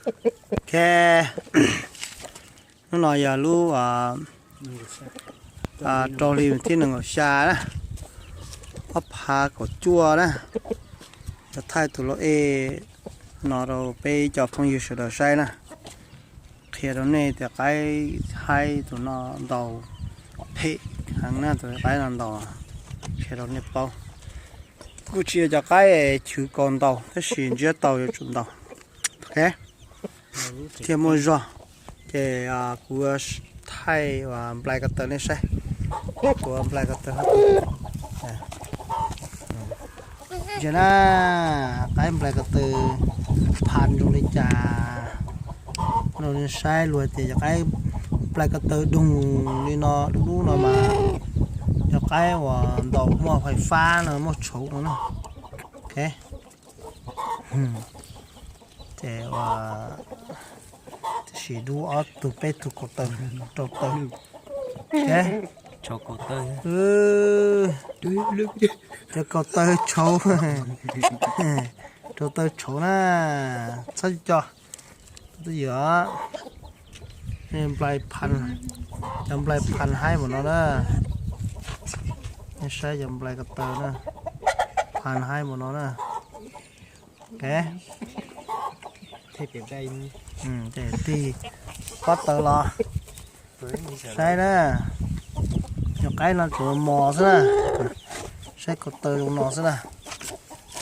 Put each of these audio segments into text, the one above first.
Ok, hnub no yog lub rau hli thib nees nkaum xya na, ob phav kaum cuaj na. Yog thaij tus lau ej no rau peb cov phooj ywg sawv daws saib na. Qhia rau nej tias qaib haib tus no ntaus phem heev na, tus qaib no ntaus, qhia rau nej paub. Kuj tsis yog cov qaib chwv kaus ntaus tab sis ntsiab tau yuav tsum ntaus. Ok, thiaj muaj zog. Ces kuv thaij nplai ko taw nej saib. Kuv nplai ko taw, ntsia na, qaib nplai ko taw pha zoo li cas. Rau nej saib, luag tias cov qaib nplai ko taw doog li no, dub dub no mas cov qaib uas ntaus muaj fais fab no, muaj tshauv no na. Ok, ces ua, tiam sis dub ob tug peb tug kaus taw, rau taw. Cov kaus taw tshauv, rau taw tshauv na, txhob co. Twb yog nplai, cov nplai pha haib npaum no na. Nej saib cov nplai ko taw na, pha haib npaum no na. Ok, tig pob taws los saib na. Cov qaib no tseem mos xwb na. Saib ko taw zoo no xwb na.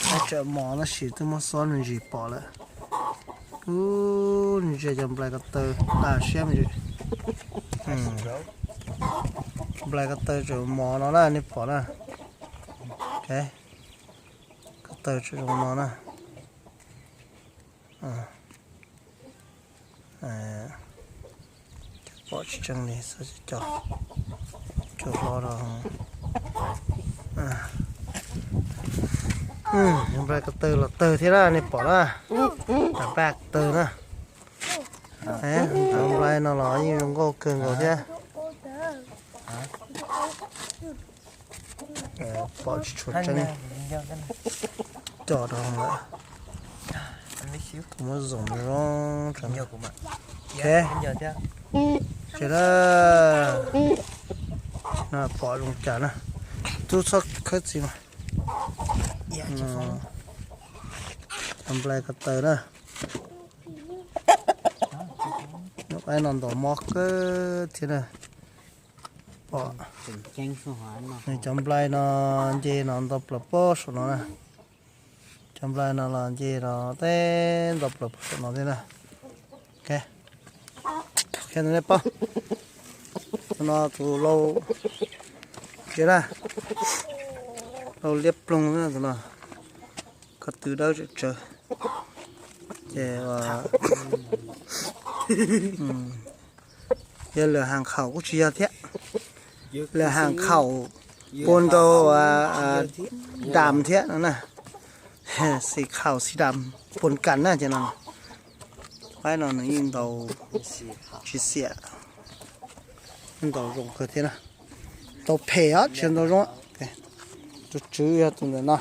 Qaib tseem mos tab sis twb muab xob me ntsis pom lawm. Ub, ntsia cov nplai ko taw, siab me ntsis. Nplai ko taw tseem mos no na, nej pom na. Ko taw tseem zoo no na. Pom tsis tseeb li, xav co, co hlo rau. Nplai ko taw los tawg thiab na, nej pom na. Nplai ko taw na. Nplai no los yeej zoo nkauj kawg nkaus thiab. Pom tsis tshua tseeb, co rau lawm. Kuv muab zoom zoo. Ok, ces na, no pom zoo cas na. Tub txhob khawb txiv mas. Cov nplai ko taw na. Lub qaib no ntaus mob kawg thiab na. Pom, nws cov nplai no nce no ntau plaws pob saum no na. Cov nplai no los nce no teb ntau plaws pob saum no thiab na. Ok, qhia rau nej paub. Tus no tus lau, lau liab ploog na tus no. Ko tw dawb tsawv tsawv. Ces yog lwm haam khaum kuj tsis yog thiab. Lwm haam khaum puas nrau dam thiab no na. Xim khaum xim dam puas kas na ces no. Qaib no nws yeej ntaus tsis xiam, ntaus zoo kawg thiab na. Ntaus phem os, tsis ntaus zoo. Tus tswv yog tus ntawm no,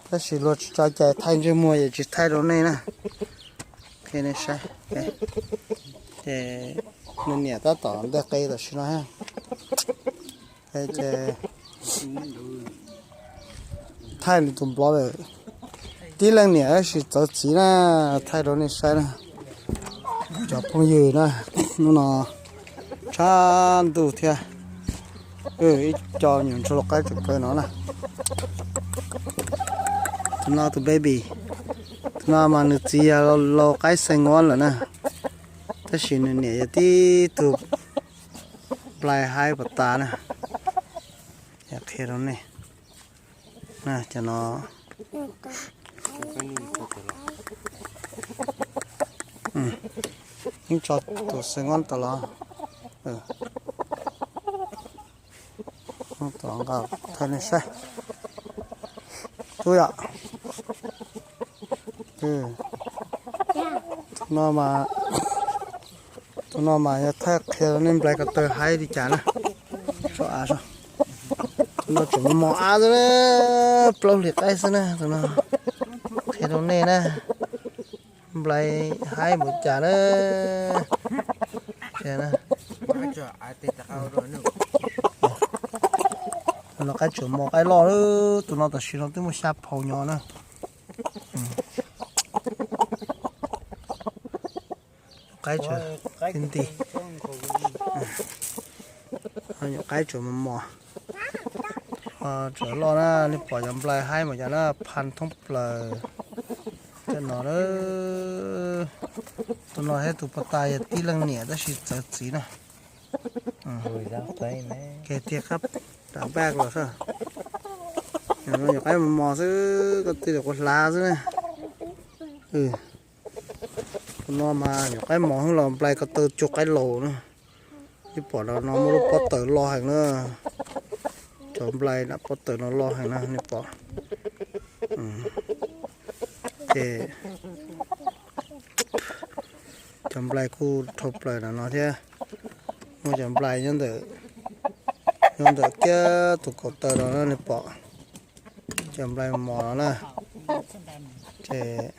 tab sis luag tsis tso cai thaij ntsej muag ces tsis thaij rau nej na. Qhia nej saib. Ces nws niam tab tom nteg qe tam sim no. Ces thaij nws tus nplov lawm. Tib leej niam tab sis txawv txiv na, thaij rau nej saib na. Cov phooj ywg na, hnub no tshav ntuj thiab, ib co nyuam ntsuag lau qaib tseem kaw no na. Tus no tus baby, tus no mas nws txiv yog lau qaib xeev nguab lawm na, tab sis nws niam yog tib tug nplai haib pas tas na. Qhia rau nej, cov no yeej tso tus xeev nguab tas los. Tom nqa thaij nej saib. Tub yom. Tus no mas, tus no mas yog thaij qhia nej nplai ko taw haib li cas na. Tus no tseem mos av xwb, plaub hlis qaib xwb na tus no. Qhia rau nej na. Nplai haib npaum cas na. No qaib tseem mos qaib loj lawm, tus no tam sim no twb muaj xya phaus nyob na. Qaib tseem nti, qaib tseem mos mos, tseem loj na, nej pom cov nplai haib npaum cas na, pha thoob plaws. Tej no na, tus no thiab tus puag ta yog tib leej niam tab sis txawv txiv na. Kev tiag qab ram npaj los xwb. Nyuam qaib mos mos xwb, ko tw lam quas hlav xwb na. Tus no mas nyuam qaib mos hwj los nplai ko taw cuag qaib laus na. Nej pom no muaj lub pob tawm loj heev na. Cov nplai nram pob tawm no loj heev na nej pom. Ces cov nplai kuj dhau plaws nram no thiab. Muaj cov nplai nyob ntawm, nyob ntawm kiag tus kaum taw no na nej pom. Cov nplai mos no na. Ces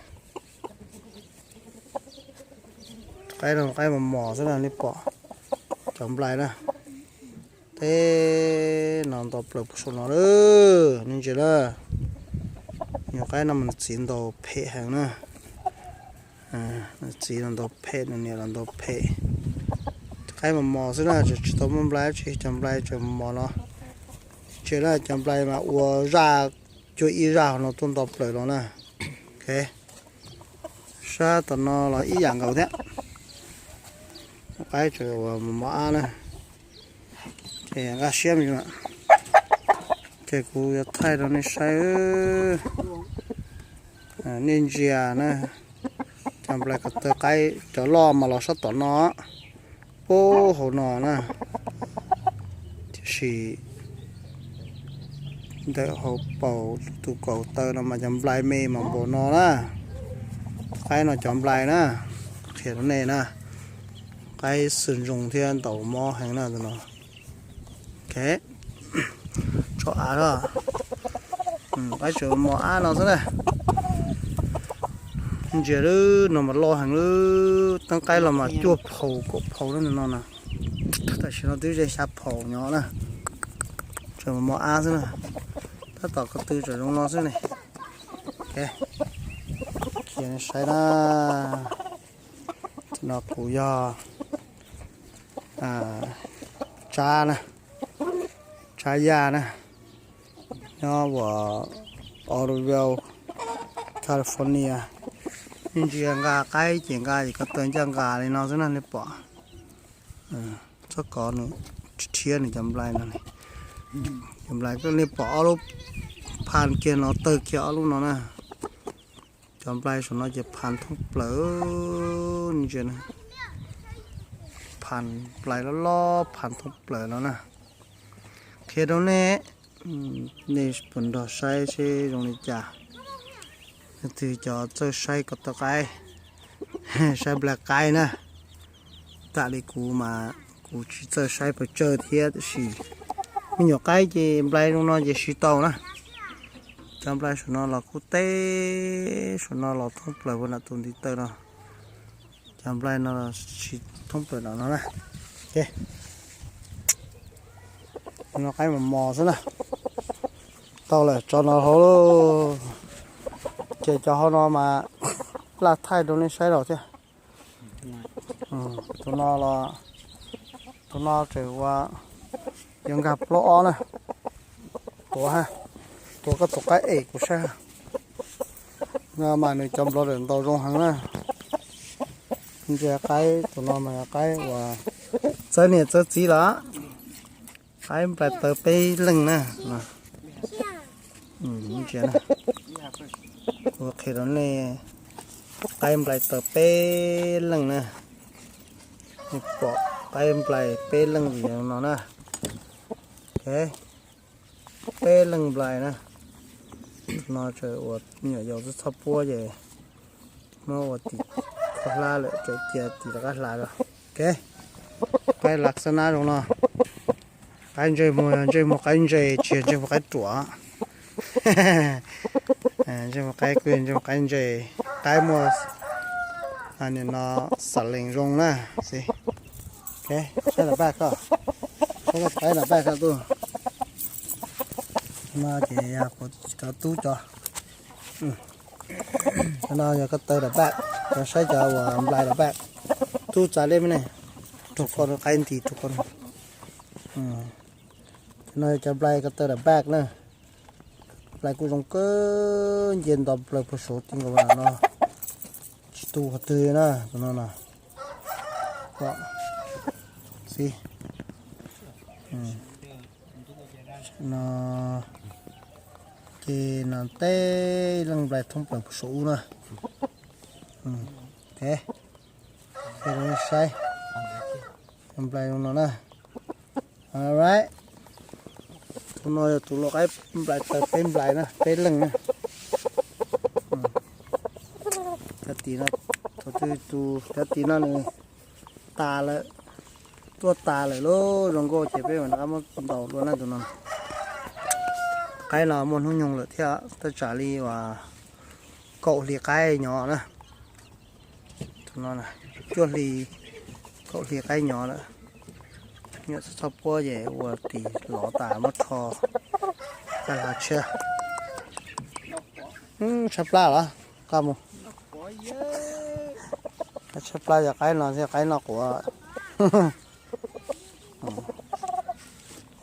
qaib no qaib mos mos xwb na nej pom. Cov nplai na, teb no nto plaws puag saum no lawm, nej ntsia na. Nyuam qaib no mas nws txiv ntaus phem heev na. Nws txiv los ntaus phem, nws niam los ntaus phem. Qaib mos mos xwb na, tseem tsis tau muaj nplai dab tsi, cov nplai tseem mos no. Ntsia na, cov nplai mas ua zaj cuag ib zaj hauv no tuaj nto plaws los na. Sab tom no los ib yam nkaus thiab. Qaib tseem uas mos mos ab na. Ces nqa siab me, ces kuv yuav thaij rau nej saib. Nej ntsia na, cov nplai ko taw qaib cov loj mas los sab tom no, puag hauv no na. Tiam sis ntawm hauv paus tus kaum taw no mas cov nplai me mas npaum no na. Qaib no cov nplai na, qhia rau nej na, qaib xwm ntsoog thiab ntaus mob heev na tus no. Tso av, qaib tseem mos ab no xwb na. Ntsia lawm no mas loj heev lawm, teeb qaib los mas cuaj phaus kaum phaus na no na. Tam sim no twb ze xya phaus nyob na. Tseem mos ab xwb na. Tab tom ko tw tseem zoo no xwb ne. Khiav saib na. No kuv yog Tsab na, Tsab Yaj na, nyob uas Oroville, California. Nej ntsia nqa qaib ces nqa ces ko taw ncaj nqa li no xwb na nej pom. Txhob kov nws, rhiab nws cov nplai no. Cov nplai nej pom ob lub pha kiag no tawg kiag ob lub no na. Cov nplai saum no ces pha thoob plaws, nej ntsia na. Pha nplai loj loj pha thoob plaws no na. Qhia rau nej, nej puas nrog saib seb zoo li cas. Leej twg cov txawj saib ko taw qaib, saib nplai qaib na. Tam li kuv mas kuv tsis txawj saib pes tsawg thiab tiam sis me nyuam qaib ces nplai zoo no ces siv tau na. Cov nplai saum no los kuj teb, saum no los thoob plaws puag nram tus ntiv taw no. Cov nplai no los siv thoob plaws nram no na. No qaib mos mos xwb na. Tau lawm, tso no hauv lauj. Ces cov hauv no mas laj thaij rau nej saib los thiab. Tus no los, tus no tseem ua yuav nkag plaub ob na. Tuav, tuav koj tus qaib es kuv saib. No mas nws cov nplov lawm ntaus zoo heev na. Ntsia qaib, tus no mas qaib uas txawv niam txawv txiv lawm. Qaib nplai taw peb leeg na. Ntsia, kuv qhia rau nej, qaib nplai taw peb leeg na. Nej pom qaib nplai peb leeg vim no na. Peb leeg nplai na. No tseem ua me nyuam yaus txhob txhob puab ces muab ua tim khaub hlab lawm, tseem cia tim rov qab hlais los. Qaib lav xab nab zoo no. Qaib ntsej muag, ntsej muag qaib ntses, tsis yog ntsej muag qaib ruam. Ntsej muag qaib kuj yog ntsej muag qaib ntses. Qaib muaj Nim no xav lees zoo na. Saib lam paj koj, saib koj thaib lam paj koj tuj. No ces yog kuv cov tub cov. Cov no yog ko taw lam paj, cov saib cov uas nplai lam paj. Tub txav dej me ne, rau koj qaib nti rau koj. Cov no yog cov nplai ko taw lam paj na. Nplai kuj zoo kawg, nce nto plaws puag saud ti nkaus no. Tsis tu qhov twg na tus no no. Xib no ces no tej leej nplai thoob plaws puag saum ub na. Saib, nplai zoo no na. Alright. Tus no yog tus lau qaib nplai taw peb nplai na, peb leeg na. Cov tim no, tus, cov tim no nws tas lawm, tuaj tas lawm lauj, zoo nkauj ces peb mam rov qab muab ntaus dua na tus no. Qaib no muaj hnub nyoog lawm thiab, tab tsam li uas kaum hli qaib nyob na. Tus no cuaj hli, kaum hli qaib nyob lawm. Nyuam txhob txhob puab ces ua tis lov tas muab rho, tas hla tshiab. Tshaib plab los koj mus. Tshaib plab yog qaib no thiab, qaib no quav.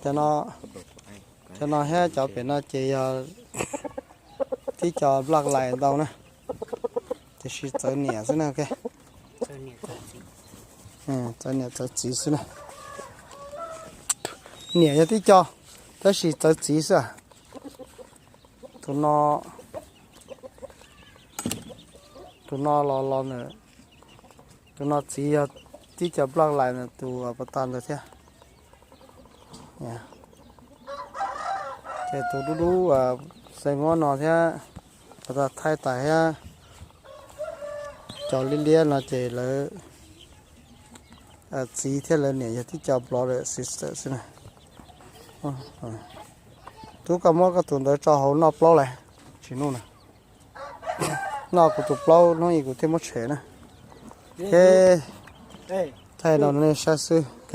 Cov no thiab cov pem no ces yog tib co black lais ntau na, tiam sis txawv niam xwb na. Txawv niam txawv txiv xwb na. Niam yog tib co, tab sis txawv txiv xwb. Tus no, tus no los los ntawm, tus no txiv yog tib co black lais ntawm tus pas tas ntawd thiab. Ces tus dub dub xeem muab no thiab, pas tas thaij tas thiab. Cov liab liab no ces lawv txiv thiab lawv niam yog tib co brother sister xwb na. Tub, koj muab koj tus ntawd tso hauv noj plaub lawm, tsis noj na. Noj kuv tus plaub hnub ib kuv thiaj muab tshem na. Thaij no nej saib xwb.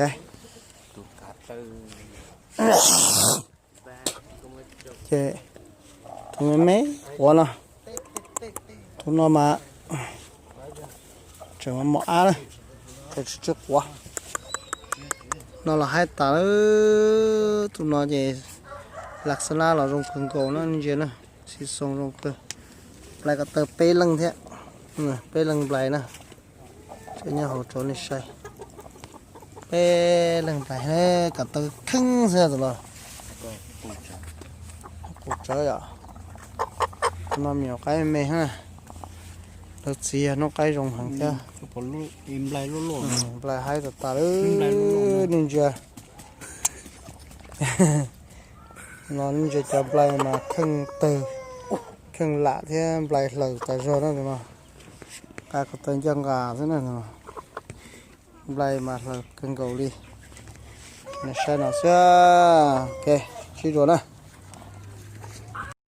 Ces tus me me quav no, tus no mas tseem mos ab na, tseem tsis tshua quav. No los haib tas lawm. Tus no ces las xab lab los zoo kawg nkaus na, ntsia na, xi xoo zoo kawg. Nplai ko taw peb leeg thiab, peb leeg nplai na. Tseem nyob hauv tso nej saib, peb leeg nplai ko taw kheej xwb tus no. Qus tsawv yom. Tus no me nyuam qaib me me na. Lawv txiv yog noob qaib zoo heev thiab. Nplai haib tas tas lawm, nej ntsia. No nej ntsia cov nplai mas kheej tawg, kheej lam thiab nplai hlaws tas zog na tus no. Nqa ko taw ncaj nqa xwb na. Nplai mas hlaws kawg nkaus li. Nej saib no xwb. Ok, sib dua na.